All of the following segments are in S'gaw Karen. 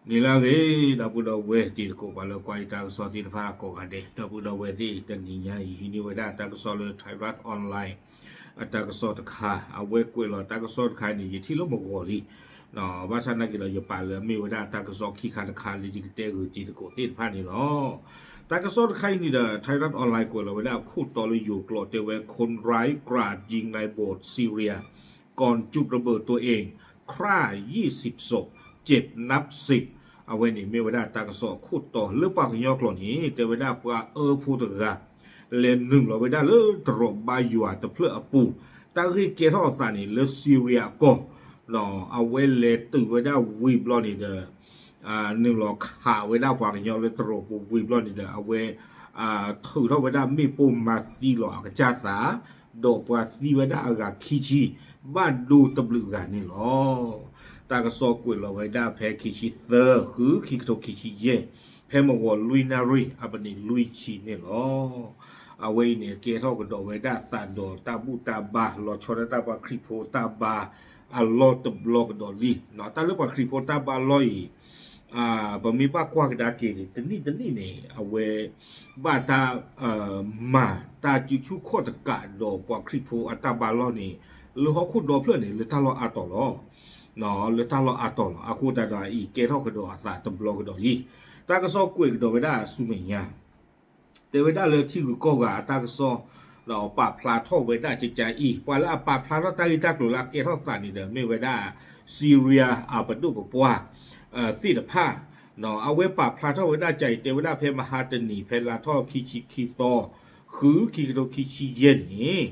နံၤလၢအဂ့ၤ ဒီပုၢ်ဒီဝဲၢ်တံၤသကိး ပှၤလၢကွၢ်ယတၢ်ကစီၣ်သ့ၣ်တဖၣ်ကိးဂၤဒဲး, ဒီပုၢ်ဒီဝဲၢ်သ့ၣ် တနံၤညါအံၤ ဟံးန့ၢ်ဝဲဒၣ်တၢ်ကစီၣ်လၢ Thairath Online အတၢ်ကစီၣ်တခါ, အဝဲကွဲးလီၤတၢ်ကစီၣ်တခါအံၤန့ၣ် ယထံၣ်လၢမုၢ်ဂီၤလံ, ဘၣ်ဆၣ်နာ်က့ဒီး ယပာ်လၢအမ့ၢ်ဝဲဒၣ်တၢ်ကစီၣ်ခံခါတခါလၢယကတဲဂုာ်တံၤသကိးသ့ၣ်တဖၣ်န့ၣ်လီၤ. တၢ်ကစီၣ်တခါအံၤန့ၣ်ဒီး Thairath Online ကွဲးလီၤဝဲဒၣ်အခိၣ်တီလၢယိၤကျိာ်တဲဝဲ คนร้ายกราดยิงนายโบสถ์ซีเรีย ก่อนจุดระเบิดตัวเอง ฆ่ายี่สิบศพ เจ็บนับสิบ အဝဲန့ၣ်မ့ၢ်ဝဲဒၣ်တၢ်ကစီၣ်အခိၣ်တီလၢပှၤကညီကျိာ်န့ၣ် တဲဝဲဒၣ်ပှၤအၢဖိတဂၤ လဲၤနုာ်လီၤဝဲဒၣ်လၢတရိးဘါယွၤတဖျၢၣ်အပူၤ, တၢ်ဂ့ၢ်ကဲထီၣ်အသးန့ၣ် လၢ Syria အကီၢ်, အဝဲလဲၤတုၤဝဲဒၣ်ဝံၤဘျီန့ၣ်ဒီး နုာ်လီၤခးဝဲဒၣ်ပှၤကညီလၢတရိးပူၤဝံၤဘျီန့ၣ်ဒီး အဝဲ ထုးထီၣ်ဝဲဒၣ်မ့ၣ်ပိၢ်မၤသံလီၤအကစၢ်သး, ဒီးပှၤသံဝဲဒၣ်အဂၤခံဆံ, ဘၣ်ဒိတဘျုးဂၤန့ၣ်လီၤ. တၢ်ကစီၣ်ကွဲးလီၤဝဲဒၣ်ဖဲခံဆံသၢ ဃု ခံကထိခံဆံယဲၢ်, ဖဲမုၢ်ဂီၤလွံၢ်နၣ်ရံၣ် အပနံးလွံၢ်ဆံန့ၣ်လီၤ. အဝဲအံၤန့ၣ် ကဲထီၣ်ကဒီးဝဲဒၣ်သးဒီးတၢ်ဘူၣ်တၢ်ဘါ လီၤဆီဒၣ်တၢ်ပှၤခရံာ်ဖိတၢ်ဘါအလီၢ်တဘျီကဒီးလံ. တၢ်လၢပှၤခရံာ်ဖိတၢ်ဘါလီၢ်အံၤ ပမ့ၢ်ဘၣ်ကွၢ်ကဒါက့ၤန့ၣ် တနံၣ်တနံၣ်န့ၣ် အဝဲ ဘၣ်တၢ် မၤတၢ်စုဆူၣ်ခီၣ်တကးဒီးပှၤခရံာ်ဖိအတၢ်ဘါလီၢ်န့ၣ် လၢဟီၣ်ခိၣ်ဒီဖျၢၣ်န့ၣ် လၢတၢ်လီၢ်အါတီၤလီၤ. လၢတၢ်လီၢ်အါတီၤလီၤ. အဃိသတးဒီးအံၤ ကဲထီၣ်ကဒီးအသးတဘျီကဒီးလံ. တၢ်ကစီၣ်ကွဲးကဒီးဝဲဒၣ်ဆူမဲာ်ညါ တဲဝဲဒၣ်လၢထံဂုၤကီၢ်ဂၤအတၢ်ကစီၣ် ဒီးပာ်ဖျါထီၣ်ဝဲဒၣ်ကကါအံၤ ပှၤလၢအပာ်ဖျါထီၣ်တၢ်ဂ့ၢ်တၢ်ကျိၤလၢအကဲထီၣ်သးန့ၣ်ဒီး မ့ၢ်ဝဲဒၣ် Syria အပဒိၣ်ပပှၢ် သ့ၣ်တဖၣ်, အဝဲပာ်ဖျါထီၣ်ဝဲဒၣ်ကကါအံၤ တဲဝဲဒၣ်ဖဲမဟါတနံၤ ဖဲလါထီၣ်ခံဆံခံသီ ဃု ခံကထိခံဆံယဲၢ်န့ၣ်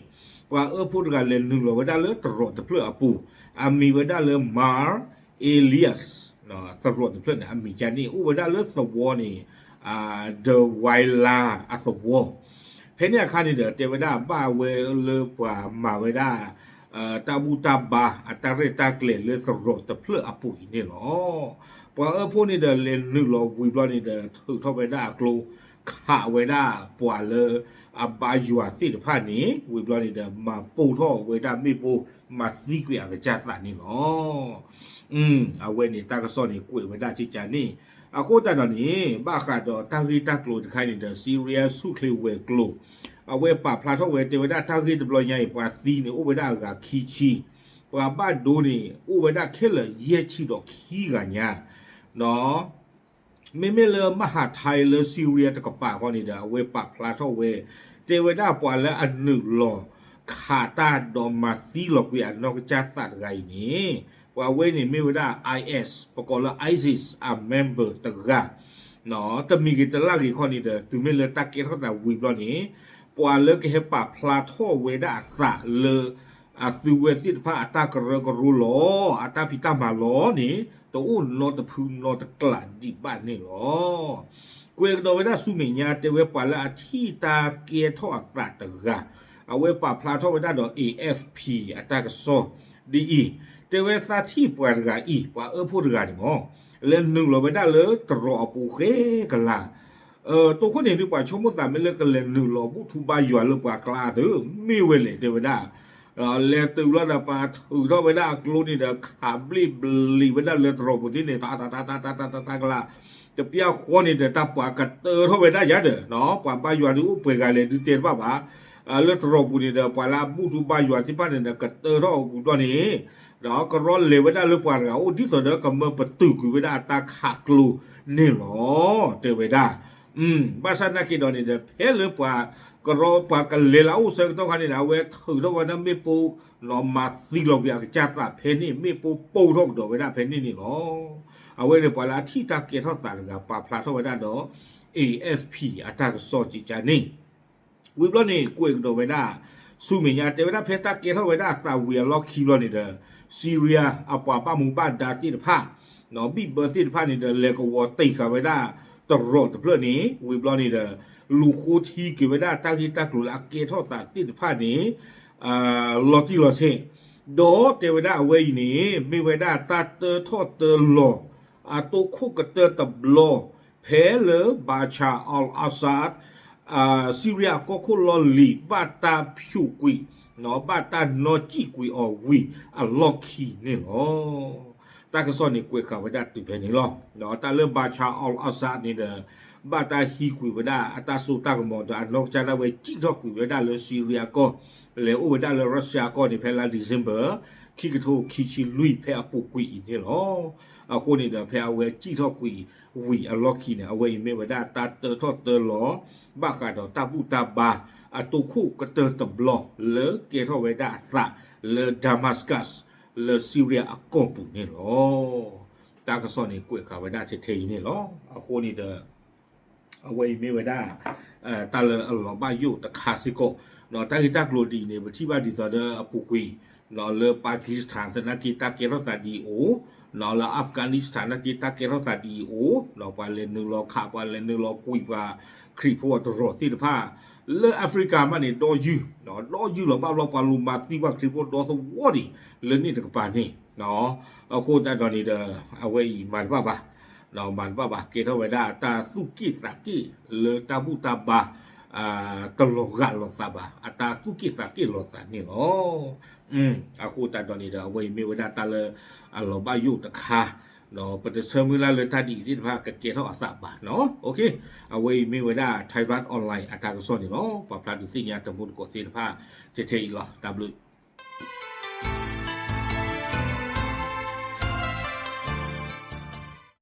ပှၤအၢဖိတဂၤလဲၤနုာ်လီၤဝဲဒၣ်လၢသရိာ်တဖျၢၣ်အပူၤ, အမံၤဝဲဒၣ်လၢ Mar Elias သရိာ်တဖျၢၣ်န့ၣ် အမံၤကါန့ၣ် အိၣ်ဝဲဒၣ်လၢသဝီန့ၣ် Dawila အသဝီ, ဖဲန့ၣ်အခါန့ၣ်ဒီး တဲဝဲဒၣ်ဘၣ်ဝဲလၢပှၤမၤဝဲဒၣ် တၢ်ဘူၣ်တၢ်ဘါအတၢ်ရဲၣ်တၢ်ကျဲၤလၢသရိာ်တဖျၢၣ်အပူၤအံၤန့ၣ်လီၤ. ပှၤအၢဖိန့ၣ်ဒီးလဲၤနုာ်လီၤဝံၤဘျီန့ၣ်ဒီး ထုးထီၣ်ဝဲဒၣ်အကျိ ခးဝဲဒၣ်ပှၤလၢအဘါယွၤသ့ၣ်တဖၣ်န့ၣ် ဝံၤဘျီန့ၣ်ဒီး မၤပိၢ်ထီၣ်ဝဲဒၣ်မ့ၣ်ပိၢ် မၤသံကွံာ်အကစၢ်သးန့ၣ်လီၤ. အဝဲန့ၣ်တၢ်ကစီၣ်န့ၣ် ကွဲးဝဲဒၣ်ကကါန့ၣ်, အဃိသတးဒီးန့ၣ် ဘၣ်ဃးဒီးတၢ်ဂ့ၢ်တၢ်ကျိၤတခါန့ၣ်ဒီး Syria ဆူၣ်ချ့ဝဲၤကျိၤ အဝဲပာ်ဖျါထီၣ်ဝဲ တဲဝဲဒၣ်တၢ်ဂ့ၢ်တဘျီညါအံၤ ပှၤသံန့ၣ်အိၣ်ဝဲဒၣ်အဂၤခံဆံ, ပှၤဘၣ်ဒိန့ၣ် အိၣ်ဝဲဒၣ်ခဲလၢာ်ယဲၢ်ဆံဒီးခံဂၤညါ မ့မ့ၢ်လၢမဟးထဲလၢ Syria တကပၤဃီန့ၣ်ဒီး အဝဲပာ်ဖျါထီၣ်ဝဲ တဲဝဲဒၣ်ပှၤလၢအနုာ်လီၤခးတၢ်ဒီးမၤသံလီၤကွံာ်အနီၢ်ကစၢ်သးတဂၤအံၤန့ၣ် ပှၤဝဲန့ၣ်မ့ၢ်ဝဲဒၣ် IS ပကိးလၢ ISIS အ member တဂၤ တမံၤဂ့ၤတလၢ်ဂ့ၤခီန့ၣ်ဒီး တုၤမ့ၢ်လၢတၢ်ကဲထီၣ်သးဝံၤဘျီန့ၣ် ပှၤလၢကဟဲပာ်ဖျါထီၣ်ဝဲဒၣ်အသးလၢ အသုဝဲသ့ၣ်တဖၣ်အတၢ်ကရၢကရိလီၤ အတၢ်ဖံးတၢ်မၤလီၤန့ၣ် တအိၣ်နီတဖုနီတကျးဒံးဘၣ်န့ၣ်လီၤ. ကွဲးကဒီးဝဲဒၣ်ဆူမဲာ်ညါ တဲဝဲပှၤလၢအထံၣ်တၢ်ကဲထီၣ်အသးတဂၤ အဝဲပာ်ဖျါထီၣ်ဝဲဒၣ်ဒီး AFP အတၢ်ကစီၣ်ဒ်အံၤ, တဲဝဲသးထံၣ်ပှၤတဂၤအံၤ ပှၤအၢဖိတဂၤန့ၣ်မ့ၢ် လဲၤနုာ်လီၤဝဲဒၣ်လၢတရိးအပူၤဃဲကလး တိခိၣ်န့ၣ်ဒုး ပှၤဆိကမိၣ်သးမ့ၢ်လၢကလဲၤနုာ်လီၤဘူၣ်ထူဘါယွၤလၢပှၤကျါသ့ မ့ၢ်ဝဲလဲၣ်တဲဝဲဒၣ်, လဲၤတုၤလီၤဒီးပှၤထုးထီၣ်ဝဲဒၣ်အကျိန့ၣ်ဒီး ခးဘျ့ၣ်ဘျံၤဝဲဒၣ်လၢတရိးပူၤသ့ၣ်န့ၣ် တတတတတတကလး, တပျၢ်ဃီန့ၣ်ဒီး တၢ်ပှၤကတၢထီၣ်ဝဲဒၣ်ယၤဒီး ပှၤဘါယွၤဒုးအိၣ်ပှဲၤဂၤလဲၣ်ဒုးတဲတဘၣ်ဘၣ်, လၢတရိးပူၤန့ၣ်ဒီး ပှၤလၢအဘူၣ်ထူဘါယွၤသ့ၣ်တဖၣ်န့ၣ်ဒီး ကတၢထီၣ်အပူၤဘျီန့ၣ် ဒီးကရီလဲၤဝဲဒၣ်လၢပှၤတဂၤအိၣ် ဒ်သိးဒီးကမၢပတုာ်ကွံာ်ဝဲဒၣ်အတၢ်ခးကျိန့ၣ်လီၤ တဲဝဲဒၣ်. ဘၣ်ဆၣ်နာ်က့ဒီးန့ၣ်ဒီး ဖဲလၢပှၤကရီပှၤကလဲၤလၢအအိၣ်ဆၢကတီၢ်ခါန့ၣ်ဒီး အဝဲထုးထီၣ်ဝဲဒၣ်မ့ၣ်ပိၢ် မၤသံလီၤကွံာ်အကစၢ်သးဖဲန့ၣ် မ့ၣ်ပိၢ်ပိၢ်ထီၣ်ကဒီးဝဲဒၣ်ဖဲန့ၣ်န့ၣ်လီၤ. အဝဲန့ၣ်ပှၤလၢအထံၣ်တၢ်ကဲထီၣ်သးတဂၤ ပာ်ဖျါထီၣ်ဝဲဒၣ်ဒီး AFP အတၢ်ကစီၣ်ကကါန့ၣ် ဝံၤဘျီန့ၣ် ကွဲးကဒီးဝဲဒၣ် ဆူမဲာ်ညါ တဲဝဲဒၣ်ဖဲတၢ်ကဲထီၣ်ဝဲဒၣ်အသးဝံၤအလီၢ်ခံဘျီန့ၣ်ဒီး Syria အပှၤဘၣ်မူဘၣ်ဒါသ့ၣ်တဖၣ် ဘံၣ်ဘၢသ့ၣ်တဖၣ်န့ၣ်ဒီး လဲၤကဝီၤတ့ၢ်ဃာ်ဝဲဒၣ်တရိးတဖျၢၣ်န့ၣ် ဝံၤဘျီန့ၣ်ဒီး လူၤဃိထံက့ၤဝဲဒၣ်တၢ်ဂ့ၢ်တၢ်ကျိၤလၢအကဲထီၣ်သးသ့ၣ်တဖၣ်န့ၣ် လီၤတံၢ်လီၤဆဲး ဒီးတဲဝဲဒၣ်အဝဲအံၤန့ၣ် မ့ၢ်ဝဲဒၣ်တၢ်တၢထီၣ်တၢလီၤ အတိခိၣ်ကတၢၢ်တဘျီ ဖဲလၢ Bashar al-Assad Syria အကီၢ်ခိၣ်လီၢ်လံၤ ဘၣ်တၢ်ဖၠူးကွံာ် ဘၣ်တၢ်နီၣ်စံၣ်ကွံာ်အီၤဝံၤအလီၢ်ခံန့ၣ်လီၤ. တၢ်ကစီၣ်န့ၣ်ကွဲးဃာ်ဝဲဒၣ်တုၤဖဲန့ၣ်လီၤ. ဒီးတၢ်လၢ Bashar al-Assad န့ၣ်ဒီး ဘၣ်တၢ်ဟံးကွံာ်ဝဲဒၣ်အတၢ်စိတၢ်ကမီၤဒီးအနီၢ်ကစၢ်ဒၣ်ဝဲစံၣ်ထီၣ်ကွံာ်ဝဲဒၣ်လၢ Syria အကီၢ် လဲၤအိၣ်ဝဲဒၣ်လၢ Russia အကီၢ်န့ၣ် ဖဲလါ December ခံကထိခံဆံလွံၢ်ဖဲအပူၤကွံာ်အံၤန့ၣ်လီၤ. အဃိန့ၣ်ဒီး ဖဲအဝဲစံၣ်ထီၣ်ကွံာ်ဝံၤအလီၢ်ခံန့ၣ် အဝဲအံၤမ့ၢ်ဝဲဒၣ်တၢ်တၢထီၣ်တၢလီၤ ဘၣ်ဃးဒီးတၢ်ဘူၣ်တၢ်ဘါ အတိခိၣ်ကတၢၢ်တဘျီ လၢကဲထီၣ်ဝဲဒၣ်အသးလၢ Damascus လၢ Syria အကီၢ်ပူၤန့ၣ်လီၤ. တၢ်ကစီၣ်န့ၣ်ကွဲးဃာ်ဝဲဒၣ်ထဲထဲအံၤန့ၣ်လီၤ. အဃိန့ၣ်ဒီး အဝဲအံၤမ့ၢ်ဝဲဒၣ် တၢ်လၢအလီၤဘၣ်ယိၣ်တခါစ့ၢ်ကီး, တၢ်ဂ့ၢ်တၢ်ကျိၤဒ်အံၤန့ၣ် ပထံၣ်ဘၣ်ဒ်သိးဒီးအပူၤကွံာ် လၢ Pakistan သနာ်က့တၢ်ကဲထီၣ်သးဒ်အံၤအိၣ်, လၢ Afghanistan သနာ်က့တၢ်ကဲထီၣ်သးဒ်အံၤအိၣ်, ပှၤလဲၤနုာ်လီၤခး ပှၤလဲၤနုာ်လီၤကွံာ်ပှၤခရံာ်ဖိအတရီၢ်သ့ၣ်တဖၣ် လၢ Africa မးန့ၣ် ဒီယုၢ်, ဒီယုၢ်လီၤဘၣ်ဘျီ ပှၤလူၤမၤသံပှၤခရံာ်ဖိဒီသဝီဒံး လၢန့ၣ်တကပၤန့ၣ် အဃိသတးဒီးန့ၣ်ဒီး အဝဲအံၤမၤတဘၣ်ဘၣ်, မၤတဘၣ်ဘၣ် ကဲထီၣ်ဝဲဒၣ်အတၢ်သူၣ်က့ၣ်သးက့ၣ်လၢတၢ်ဘူၣ်တၢ်ဘါ တလီၤဂာ်လိာ်သးဘၣ်, အတၢ်သူၣ်က့ၣ်သးက့ၣ်လိာ်သးန့ၣ်လီၤ. အဃိသတးဒီးန့ၣ်ဒီး အဝဲအံၤမ့ၢ်ဝဲဒၣ်တၢ်လၢအလီၤဘၣ်ယိၣ်တခါ, ပတဆၢမုၢ်လၢ်လၢတၢ်ဒ်အံၤသ့ၣ်တဖၣ်ကကဲထီၣ်အသးဘၣ်နီၤ. အဝဲအံၤမ့ၢ်ဝဲဒၣ် Thairath Online အတၢ်ကစီၣ်န့ၣ်လီၤ. ပှၤဖျါဒုးသ့ၣ်ညါတမူတကိးသ့ၣ်တဖၣ် ထဲထဲအံၤလီၤ. တၢ်ဘျုး